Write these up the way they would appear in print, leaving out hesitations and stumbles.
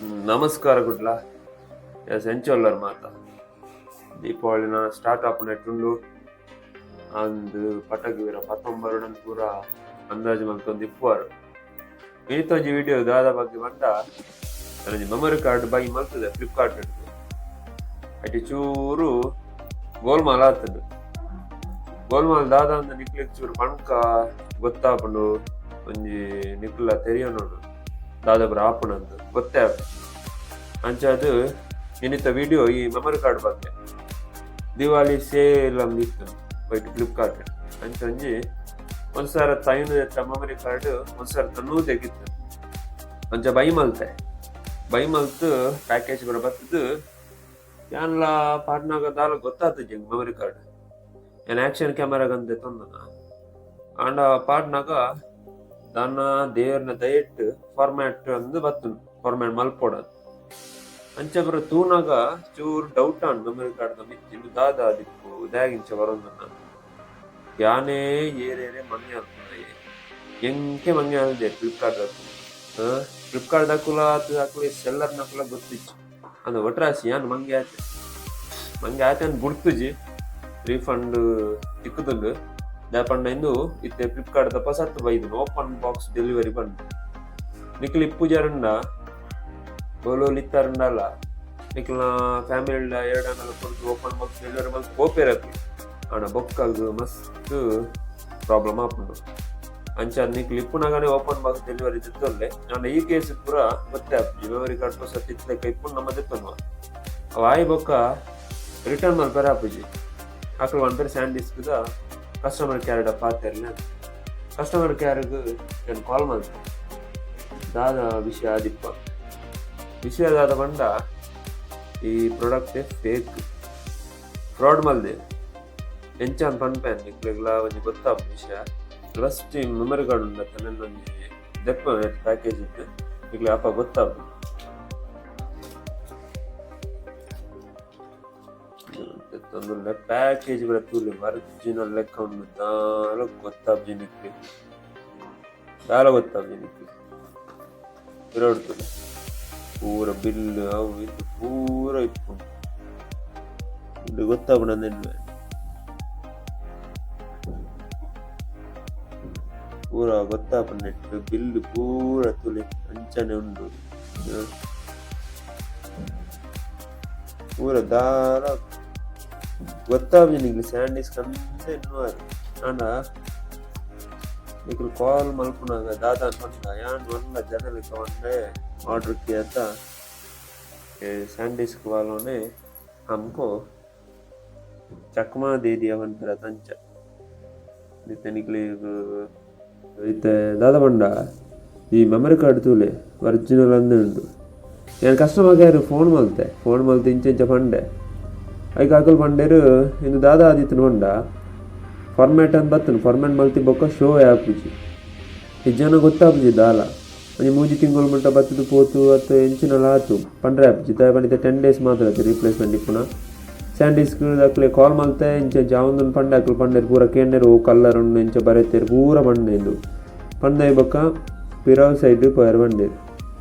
ನಮಸ್ಕಾರ ಕುಡ್ಲ. ಎಸ್, ಎಂಚೊಲ್ಲರ್ ಮಾತ? ದೀಪಾವಳಿನ ಸ್ಟಾರ್ಟ್ ಆಪುನೆಟ್ಟುಂಡು ಅಂದ್ ಪಟಾಕಿ ಪೂರ ಪತ್ತೊಂಬರುಡನ್ ಪೂರ ಅಂದಾಜು ಮಲ್ತೊಂದು ಇಪ್ಪುವರು. ಇನಿತೊಂಜಿ ವಿಡಿಯೋ ದಾದ ಬಗ್ಗೆ ಪಂಡ, ನನೊಂಜಿ ಮೆಮೊರಿ ಕಾರ್ಡ್ ಬೈ ಮಲ್ತದೆ ಫ್ಲಿಪ್ಕಾರ್ಟ್. ಐಟ್ ಚೂರು ಗೋಲ್ಮಾಲ್ ಆತುಂಡು. ಗೋಲ್ಮಾಲ್ ದಾದ ಅಂದ್ ನಿಕ್ಲೆಗ್ ಚೂರು ಪಂಕ ಗೊತ್ತಾಪುಂಡು. ಒಂಜಿ ನಿಕ್ಲ ತೆರಿಯೊನೊಡು, ದಾದ ಪೂರ ಆಪುಂಡಂದ್ ಗೊತ್ತೇ ಆಪುಜಿ. ಅಂಚಾದ್ ಇನಿತ ವಿಡಿಯೋ ಈ ಮೆಮೊರಿ ಕಾರ್ಡ್ ಬಗ್ಗೆ. ದಿವಾಲಿ ಸೇಲ್ ಅಂದ್ ಇತ್ತು ವೈಟ್ ಫ್ಲಿಪ್ಕಾರ್ಟ್. ಅಂಚ ಒಂಜಿ 1500 ಮೆಮೊರಿ ಕಾರ್ಡ್ 1100 ಇತ್ತು. ಅಂಚ ಬೈ ಮಲ್ತೆ. ಬೈ ಮಲ್ತ್ ಪ್ಯಾಕೇಜ್ ಪೂರ ಬತ್ತುದು, ಯಾನ್ಲ ಪಾಡ್ನಾಗ ದಾಲ ಗೊತ್ತಾತುಜಿ. ಮೆಮೊರಿ ಕಾರ್ಡ್ ಯಾನ್ ಆಕ್ಷನ್ ಕ್ಯಾಮರಾಗ್ ದೆತೊಂದನ. ಆಂಡ ಪಾಡ್ನಾಗ ದಾನ್ನ ದೇವರ್ನ ದಯೆಟ್ ಫಾರ್ಮ್ಯಾಟ್ ಅಂದ್ ಬತ್ತುಂಡು, ಫಾರ್ಮ್ಯಾಟ್ ಮಲ್ಪೊಡಂದ್. ಅಂಚ ಪೂರ ತೂನಾಗ ಚೂರು ಡೌಟ್ ಆಂಡ್ ಮೆಮೊರಿ ಕಾರ್ಡ್ ದ ಮಿತ್ತ್. ಇಂದು ದಾದ ಆದಿಪ್ಪು, ದಾಯೆಗ್ ಬರೊಂದುಂಡು? ಯಾನೇ ಏರೇರೆ ಮಂಗೆ ಆಲ್ಪುನಯೆ, ಎಂಕೆ ಮಂಗೆ ಆಲ್ದೆ ಫ್ಲಿಪ್ಕಾರ್ಟ್ ದಕುಲು. ಫ್ಲಿಪ್ಕಾರ್ಟ್ ದಕುಲ ಅಕ್ಲೆ ಸೆಲ್ಲರ್ ನಕುಲ ಗೊತ್ತಿಜ್ಜಿ. ಅಂದ್ ಒಟ್ರಾಸಿ ಯಾನ್ ಮಂಗೆ ಆತೆ. ಮಂಗೆ ಆತೆ ಅಂದ್ ಬುಡ್ತುಜಿ, ರೀಫಂಡ್ ತಿಕ್ಕುದುಂಡು. ದಾಯೆ ಪಂಡ ಇಂದು ಇತ್ತೆ ಫ್ಲಿಪ್ಕಾರ್ಟ್ ದ ಪೊಸತ್ ಬೈದುಂಡು, ಓಪನ್ ಬಾಕ್ಸ್ ಡೆಲಿವರಿ ಪಂದ್. ನಿಕ್ಲ್ ಇಪ್ಪುಜಾರುಂಡ, ಓಲೋಲು ಇತ್ತಾರುಂಡಲ, ನಿಕ್ಲ್ನ ಫ್ಯಾಮಿಲಿ ಎರಡನ್ನಲ ಕೊರ್ದು ಓಪನ್ ಬಾಕ್ಸ್ ಡೆಲಿವರಿ ಮಲ್ತ್ ಪೋಪೆರ್ ಅಕ್ಲು. ಆಂಡ ಬೊಕ್ಕಗ್ ಮಸ್ತ್ ಪ್ರಾಬ್ಲಮ್ ಆಪುಂಡು. ಅಂಚಾದ್ ನಿಕ್ಲ್ ಇಪ್ಪುನಗನೆ ಓಪನ್ ಬಾಕ್ಸ್ ಡೆಲಿವರಿ ದೆತ್ತೊನ್ಲೆ. ಆಂಡ ಈ ಕೇಸ್ ಪೂರ ಗೊತ್ತೇ ಆಪುಜಿ. ಮೆಮೊರಿ ಕಾರ್ಡ್ ಪೊಸತ್ ಇತ್ತ್ಲೆಕ ಇಪ್ಪುಂಡು, ನಮ ದೆತ್ತೊನುವ. ಅವು ಆಯಿ ಬೊಕ್ಕ ರಿಟರ್ನ್ ಮಲ್ಪೆರೆ ಆಪುಜಿ. ಅಕ್ಲು ಪನ್ಪೆರ್ ಸ್ಯಾನ್ ಡಿಸ್ಕ್ ದ ಕಸ್ಟಮರ್ ಕೇರ್ ಡ ಪಾತೆರ್ಲೆ. ಕಸ್ಟಮರ್ ಕೇರ್ ಗ್ ಯಾನ್ ಕಾಲ್ ಮಲ್ತೆ, ದಾದ ವಿಷಯ ಆದಿಪ್ಪ. ವಿಷಯ ದಾದ ಪಂಡ, ಈ ಪ್ರಾಡಕ್ಟ್ ಫೇಕ್, ಫ್ರಾಡ್ ಮಲ್ದೆರ್. ಎಂಚ ಅಂದ್ ಪನ್ಪೆ, ನಿಕ್ಲೆಗ್ಲಾ ಒಂಜಿ ಗೊತ್ತಾಪುಂಡು ವಿಷಯ. ಫಸ್ಟ್ ಮೆಮೊರಿ ಕಾರ್ಡ್ ಉಂಡತ್ತ, ನೆನ್ ಒಂಜಿ ದೆಪ್ಪ ಪ್ಯಾಕೇಜ್ ಇತ್ತು, ನಿಕ್ಲೆ ಅಪ ಗೊತ್ತಾಪುಂಡು. ದೆತ್ತೊಂದುಲ್ಲೆ ಪ್ಯಾಕೇಜ್ ಪೂರ ತೂಲೆ, ಒರಿಜಿನಲ್ ಲೆಕ್ಕ ಉಂಡು. ದಾಲ ಗೊತ್ತಾಪುಜಿ ನಿಕ್ಲೆ, ದಾಲ ಗೊತ್ತಾಪುಜಿ ನಿಕ್ಲೆ. ಪಿರವುಡು ತೂಲೆ, ಪೂರ ಬಿಲ್ ಅವು ಇಂದು ಪೂರ ಇಪ್ಪುಂಡು. ಇಂದು ಗೊತ್ತಾಪುಂಡು ಅಂದ್ ಪೂರ ಗೊತ್ತಾಪುಂಡು. ನೆಟ್ಟ್ ಬಿಲ್ ಪೂರ ತೂಲೆ, ಅಂಚನೆ ಉಂಡು. ಪೂರ ದಾಲ ಗೊತ್ತಾಪುಜಿ ನಿಕ್ಲೆ. ಸ್ಯಾನ್ ಡಿಸ್ಕ್ ಅಂದ್ ಎನ್ನುವರ್. ಆಂಡ ನಿಕುಲು ಕಾಲ್ ಮಲ್ಪುನಗ ದಾದ ಪಂಡ, ಯಾನ್ ಮಲ್ಲ ಜನಲೆಕ ಪಂಡೆ, ऑर्डर किया था सैन डिस्क वालों ने हमको चकमा दे दिया ಪನ್ಪೆರ್ ಅಂಚ. ಇತ್ತೆ ನಿಕ್ಲೆಗ್ ಇತ್ತೆ ದಾದ ಪಂಡ, ಈ ಮೆಮೊರಿ ಕಾರ್ಡ್ ತೂಲೆ, ಒರಿಜಿನಲ್ ಅಂದ್ ಉಂಡು. ಯಾನ್ customer care phone ಮಲ್ತೆ. ಫೋನ್ ಮಲ್ತ್ ಇಂಚ ಇಂಚ ಪಂಡೆ. ಐಕ್ ಅಕುಲು ಪಂಡೆರ್, ಇಂದು ದಾದ ಆದಿತ್ತ್ಂಡ್ ಪಂಡ, ಫಾರ್ಮ್ಯಾಟ್ ಅಂದ್ ಬತ್ತುಂಡು. ಫಾರ್ಮ್ಯಾಟ್ ಮಲ್ತಿ ಬೊಕ್ಕ ಶೋ ಆಪುಜಿ, ಇಜ್ಜಾಂಡ ಗೊತ್ತಾಪುಜಿ ದಾಲ. ಒಂಜಿ ಮೂಜಿ ತಿಂಗೊಲು ಮುಟ್ಟ ಬತ್ತುದು ಪೋತು ಅತ್ತ್ ಎಂಚಿನಲ ಆತು ಪಂಡ್ರೆ ಆಪುಜಿ. ದಾಯೆ ಪಂಡ ಇತ್ತೆ 10 ಡೇಸ್ ಮಾತ್ರ ಅತ್ತೆ ರೀಪ್ಲೇಸ್ಮೆಂಟ್ ಇಪ್ಪುನ. ಸ್ಯಾನ್ ಡಿಸ್ಕ್ ಅಕ್ಲೆ ಕಾಲ್ ಮಲ್ತೆ, ಇಂಚ ಇಂಚ ಆವೊಂದುಂಡು ಪಂಡೆ. ಅಕುಲು ಪಂಡೆರ್, ಪೂರ ಕೇಂಡೆರ್, ಒವು ಕಲರ್ ಉಂಡು, ಎಂಚ ಬರೆತೆರ್ ಪೂರ ಪಂಡೆ. ಇಂದು ಪಂದಾಯಿ ಬೊಕ್ಕ ಪಿರವು ಸೈಡ್ ಪೋಯೆರ್ ಪಂಡೆರ್.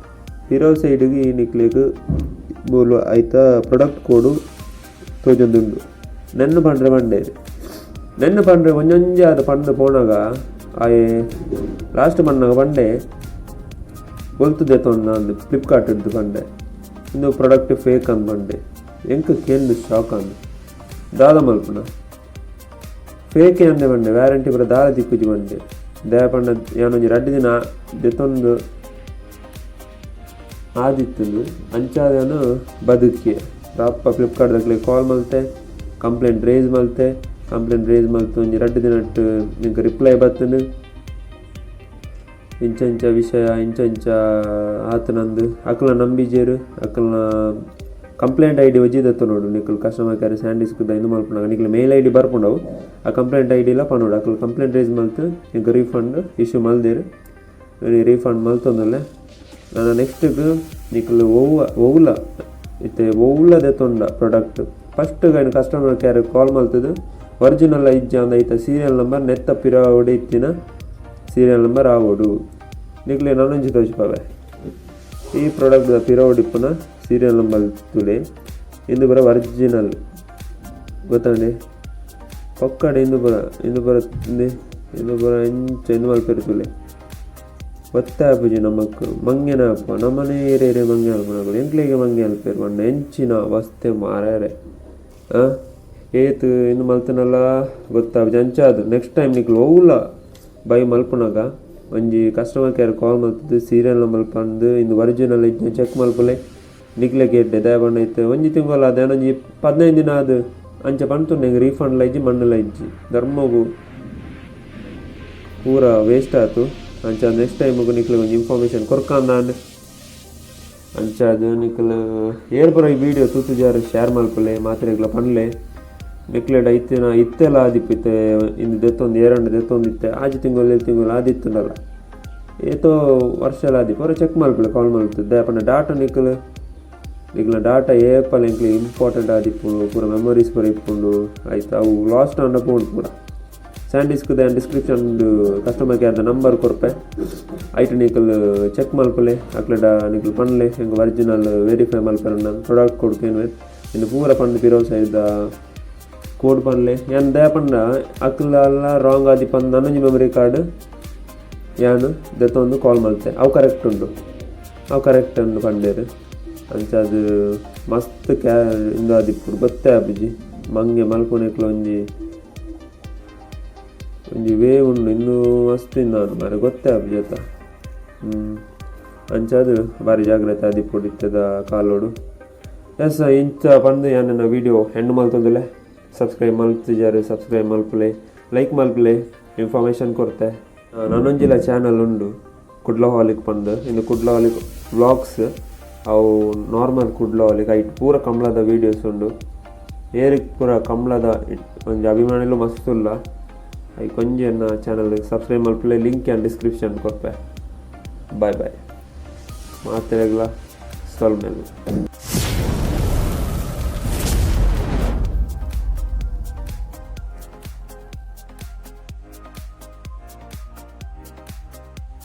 ಪಿರವು ಸೈಡ್ಗ್ ಈ ನಿಕ್ಲೆಗ್ ಮೂಲು ಐತ ಪ್ರಾಡಕ್ಟ್ ಕೋಡ್ ತೋಜೊಂದುಂಡು. ನೆನ್ನ್ ಪಂಡ್ರೆ ಪಂಡೆರ್. ನೆನ್ನ್ ಪಂಡ್ರೆ ಒಂಜೊಂಜಿ ಆದ್ ಪಂದ್ ಪೋನಗ, ಆಯೆ ಲಾಸ್ಟ್ ಪನ್ನಗ ಪಂಡೆ, ಬೊಲ್ತು ದೆತೊನ್ನ ಅಂದ್ ಫ್ಲಿಪ್ಕಾರ್ಟ್ ಡ್ದ್ ಪಂಡೆ. ಇಂದು ಪ್ರಾಡಕ್ಟ್ ಫೇಕ್ ಅಂದ್ ಪಂಡೆ. ಎಂಕ್ ಕೇಂದ್ ಶಾಕ್ ಆಂಡ್. ದಾದ ಮಲ್ಪುನ, ಫೇಕ್ ಅಂದೆ ಪಂಡೆ. ವ್ಯಾರಂಟಿ ಪೂರ ದಾಲ ತಿಕ್ಕುಜಿ ಪಂಡೆ. ದಾಯೆ ಪಂಡ ಯಾನ್ ಒಂಜಿ ರಡ್ಡ್ ದಿನ ದೆತೊಂದು ಆದಿತ್ತುಂಡು. ಅಂಚಾದ್ ಯಾನ್ ಬದುಕಿಯೆ. ಅಪ್ಪ ಫ್ಲಿಪ್ಕಾರ್ಟ್ ದಕ್ಲೆಗ್ ಕಾಲ್ ಮಲ್ತೆ, ಕಂಪ್ಲೇಂಟ್ ರೇಸ್ ಮಲ್ತೆ. ಕಂಪ್ಲೇಂಟ್ ರೇಸ್ ಮಲ್ತ್ ಒಂಜಿ ರಡ್ಡ್ ದಿನಟ್ ಎಂಕ್ ರಿಪ್ಲೈ ಬತ್ತುಂಡು. ಇಂಚ ಇಂಚ ವಿಷಯ, ಇಂಚ ಇಂಚ ಆತುನಂದ್. ಅಕಲ್ನ ನಂಬಿಜೆರ್. ಅಕಲ್ನ ಕಂಪ್ಲೇಂಟ್ ಐಡಿ ಒಂಜಿ ದೆತ್ತೊನೊಡು ನಿಕುಲು. ಕಸ್ಟಮರ್ ಕೇರ್ ಸ್ಯಾನ್ ಡಿಸ್ಕ್ ದ ಇಂದು ಮಲ್ಪುನಗ ನಿಕ್ಲೆ ಮೇಲ್ ಐಡಿ ಬರ್ಪುಂಡು ಅವು. ಆ ಕಂಪ್ಲೇಂಟ್ ಐಡಿ ಲ ಪನೊಡು. ಅಕುಲು ಕಂಪ್ಲೇಂಟ್ ರೇಸ್ ಮಲ್ತ್ ಎಂಕ್ ರೀಫಂಡ್ ಇಶ್ಯೂ ಮಲ್ದೆರ್. ರೀಫಂಡ್ ಮಲ್ತೊಂದುಲ್ಲೆ ನನ. ನೆಕ್ಸ್ಟ್ ಗ್ ನಿಕುಲು ಒವ್ವ ಒವ್ಲ ಇತ್ತೆ ಒವ್ಲ ದೆತೊಂಡ ಪ್ರಾಡಕ್ಟ್, ಫಸ್ಟ್ ಐನ್ ಕಸ್ಟಮರ್ ಕೇರ್ ಕಾಲ್ ಮಲ್ತುದು ಒರಿಜಿನಲ್ ಇಜ್ಜಾಂದ ಐತ ಸೀರಿಯಲ್ ನಂಬರ್, ನೆತ್ತ ಪಿರವುಡು ಇತ್ತಿನ ಸೀರಿಯಲ್ ನಂಬರ್ ಆವೊಡು. ನಿಕ್ಲೆ ನನೊಂಜಿ ತೋಜಿಪಾವೆ. ಈ ಪ್ರಾಡಕ್ಟ್ ದ ಪಿರವುಡು ಇಪ್ಪುನ ಸೀರಿಯಲ್ ನಂಬರ್ ತೂಲೆ. ಇಂದು ಪೂರ ಒರಿಜಿನಲ್ ಗೊತ್ತಾಂಡೆ. ಪೊಕ್ಕಡೆ ಇಂದು ಪೂರ, ಇಂದು ಪೂರ, ಇಂದು ಇಂದು ಪೂರ ಎಂಚ ಇಂದು ಮಲ್ಪೆರೆ ತೂಲೆ. ಗೊತ್ತೇ ಆಪುಜಿ ನಮಕ್. ಮಂಗೆನ ಆಪ ನಮನೇ ಏರೇರೆ ಮಂಗೆ ಮಲ್ಪುನಕುಲು, ಎಂಕ್ಲೆಗೆ ಮಂಗೆ ಮಲ್ಪೆರ್ ಪಂಡ ಎಂಚಿನ ಅವಸ್ಥೆ ಮಾರಾಯರೆ. ಏತ್ ಇಂದು ಮಲ್ತನಲ ಗೊತ್ತಾಪುಜಿ. ಅಂಚಾದ್ ನೆಕ್ಸ್ಟ್ ಟೈಮ್ ನಿಕುಲು ಒವ್ಲ ಬೈ ಮಲ್ಪುನಗ ಒಂಜಿ ಕಸ್ಟಮರ್ ಕೇರ್ ಕಾಲ್ ಮಲ್ತುದು ಸೀರಿಯಲ್ ನಂಬರ್ ಪಂದ್ ಇಂದು ಒರಿಜಿನಲ್ ಇಜ್ಜ ಚೆಕ್ ಮಲ್ಪುಲೆ. ನಿಕ್ಲೆಗ್ ಎಡ್ಡೆ. ದಾಯೆ ಪಂಡ ಇತ್ತೆ ಒಂಜಿ ತಿಂಗೊಲು ಆದ್ ಒಂಜಿ 15 ದಿನ ಆದ್ ಅಂಚ ಪಂತುಂಡು. ಎಂಕ್ ರೀಫಂಡ್ಲ ಇಜ್ಜಿ, ಮಣ್ಣುಲ ಇಜ್ಜಿ, ಧರ್ಮಗು ಪೂರ ವೇಸ್ಟ್ ಆತು. ಅಂಚ ನೆಕ್ಸ್ಟ್ ಟೈಮ್ ನಿಕ್ಲೆಗ್ ಒಂಜಿ ಇನ್ಫಾರ್ಮೇಶನ್ ಕೊರ್ಕಂದಾಂಡ್. ಅಂಚಾದ್ ನಿಕುಲು ಏರ್ ಪೂರ ಈ ವಿಡಿಯೋ ತೂತುಜಾರ್ ಶೇರ್ ಮಲ್ಪುಲೆ, ಮಾತ್ರೆಗ್ಲ ಪನ್ಲೆ. ನಿಕ್ಲೆಡ ಇತ್ತಿನ ಇತ್ತೆಲ ಆದಿಪ್ಪು. ಇತ್ತೆ ಇಂದು ದೆತ್ತೊಂದು ಏರಂಡ ದೆತ್ತೊಂದು ಇತ್ತೆ 6 ತಿಂಗಳು 7 ತಿಂಗಳು ಆದಿತ್ತುಂಡಲ್ಲ, ಏತೋ ವರ್ಷಲ ಆದಿಪ್ಪು. ಅವ್ರು ಚೆಕ್ ಮಲ್ಪುಲೆ ಕಾಲ್ ಮಲ್ತು. ದಾಯೆ ಪಂಡ ಡಾಟಾ ನಿಕುಲು ನಿಕ್ಲ ಡಾಟಾ ಏಪಲ ಎಂಕ್ಲೆ ಇಂಪಾರ್ಟೆಂಟ್ ಆದಿಪ್ಪುಂಡು. ಪೂರ ಮೆಮೊರೀಸ್ ಪೂರ ಇಪ್ಪುಂಡು. ಆಯ್ತು, ಅವು ಲಾಸ್ಟ್ ಆಂಡ ಪೋಂಡು ಪೂರ. ಸ್ಯಾಂಡಿಸ್ಕ್ ದ ಡಿಸ್ಕ್ರಿಪ್ಷನ್ ಕಸ್ಟಮರ್ ಕೇರ್ದ ನಂಬರ್ ಕೊರ್ಪೆ. ಐಟ್ ನಿಕುಲು ಚೆಕ್ ಮಲ್ಪುಲೆ. ಅಕ್ಲೆಡ ನಿಕುಲು ಪನ್ಲೆ, ಎಂಕ್ ಒರಿಜಿನಲ್ ವೆರಿಫೈ ಮಲ್ಪೆರೆ ಪ್ರಾಡಕ್ಟ್ ಕೋಡ್ ಕೇನುವೆ. ಇಂದು ಪೂರ ಪಂದ್ ಪಿರವು ಸೈಡ್ ಕೋಡ್ ಪನ್ಲೆ. ಯಾನ್ ದಾಯೆ ಪಂಡ ಅಕ್ಲೆಲ್ಲ ರಾಂಗ್ ಆದಿ ಪಂದ್ ನನೊಂಜಿ ಮೆಮೊರಿ ಕಾರ್ಡ್ ಯಾನ್ ದೆತ್ತೊಂದು ಕಾಲ್ ಮಲ್ತೆ. ಅವು ಕರೆಕ್ಟ್ ಉಂಡು, ಅವು ಕರೆಕ್ಟ್ ಉಂಡು ಪಂಡೆರ್. ಅಂಚಾದ್ ಮಸ್ತ್ ಕ್ಯಾ ಇಂದು ಆದಿಪ್ಪುಡು, ಗೊತ್ತೇ ಆಪುಜಿ. ಮಂಗೆ ಮಲ್ಪುನೆಕ್ಲ ಒಂಜಿ ಒಂಜಿ ವೇ ಉಂಡು. ಇಂದು ಮಸ್ತ್ ಇಂದಾಂಡ್ ಮಾರ್ರೆ, ಗೊತ್ತೇ ಆಪುಜಿ ಅತ್ತ. ಅಂಚಾದ್ ಬಾರಿ ಜಾಗ್ರತೆ ಆದಿಪ್ಪೊಡು ಇತ್ತೆದ ಕಾಲೋಡು. ಎಸ್, ಇಂಚ ಪಂದ್ ಯಾನ್ ಎನ್ನ ವೀಡಿಯೋ ಎಂಡ್ ಮಲ್ತೊಂದುಲ್ಲೆ. ಸಬ್ಸ್ಕ್ರೈಬ್ ಮಲ್ತಿಜಾರ್ ಸಬ್ಸ್ಕ್ರೈಬ್ ಮಲ್ಪುಲೆ, ಲೈಕ್ ಮಲ್ಪುಲೆ. ಇನ್ಫಾರ್ಮೇಶನ್ ಕೊರ್ತೆ. ನನೊಂಜಿಲ ಚಾನಲ್ ಉಂಡು, ಕುಡ್ಲ ಹಾಲಿಕ್ ಪಂದ್. ಇಂದು ಕುಡ್ಲ ಹಾಲಿಕ್ ವ್ಲಾಗ್ಸ್. ಅವು ನಾರ್ಮಲ್ ಕುಡ್ಲ ಹಾಲಿಕ್. ಐಟ್ ಪೂರ ಕಂಬ್ಳದ ವೀಡಿಯೋಸ್ ಉಂಡು. ಏರಿಗ್ ಪೂರ ಕಂಬ್ಳದ ಒಂಜಿ ಅಭಿಮಾನಿಲು ಮಸ್ತ್ ಉಲ್ಲ. ಐಕ್ ಒಂಜಿ ಎನ್ನ ಚಾನಲ್ ಸಬ್ಸ್ಕ್ರೈಬ್ ಮಲ್ಪುಲೆ. ಲಿಂಕ್ ಯಾನ್ ಡಿಸ್ಕ್ರಿಪ್ಷನ್ ಕೊರ್ಪೆ. ಬಾಯ್ ಬಾಯ್, ಮಾತೆರೆಗ್ಲ ಸೊಲ್ಮೆಲು.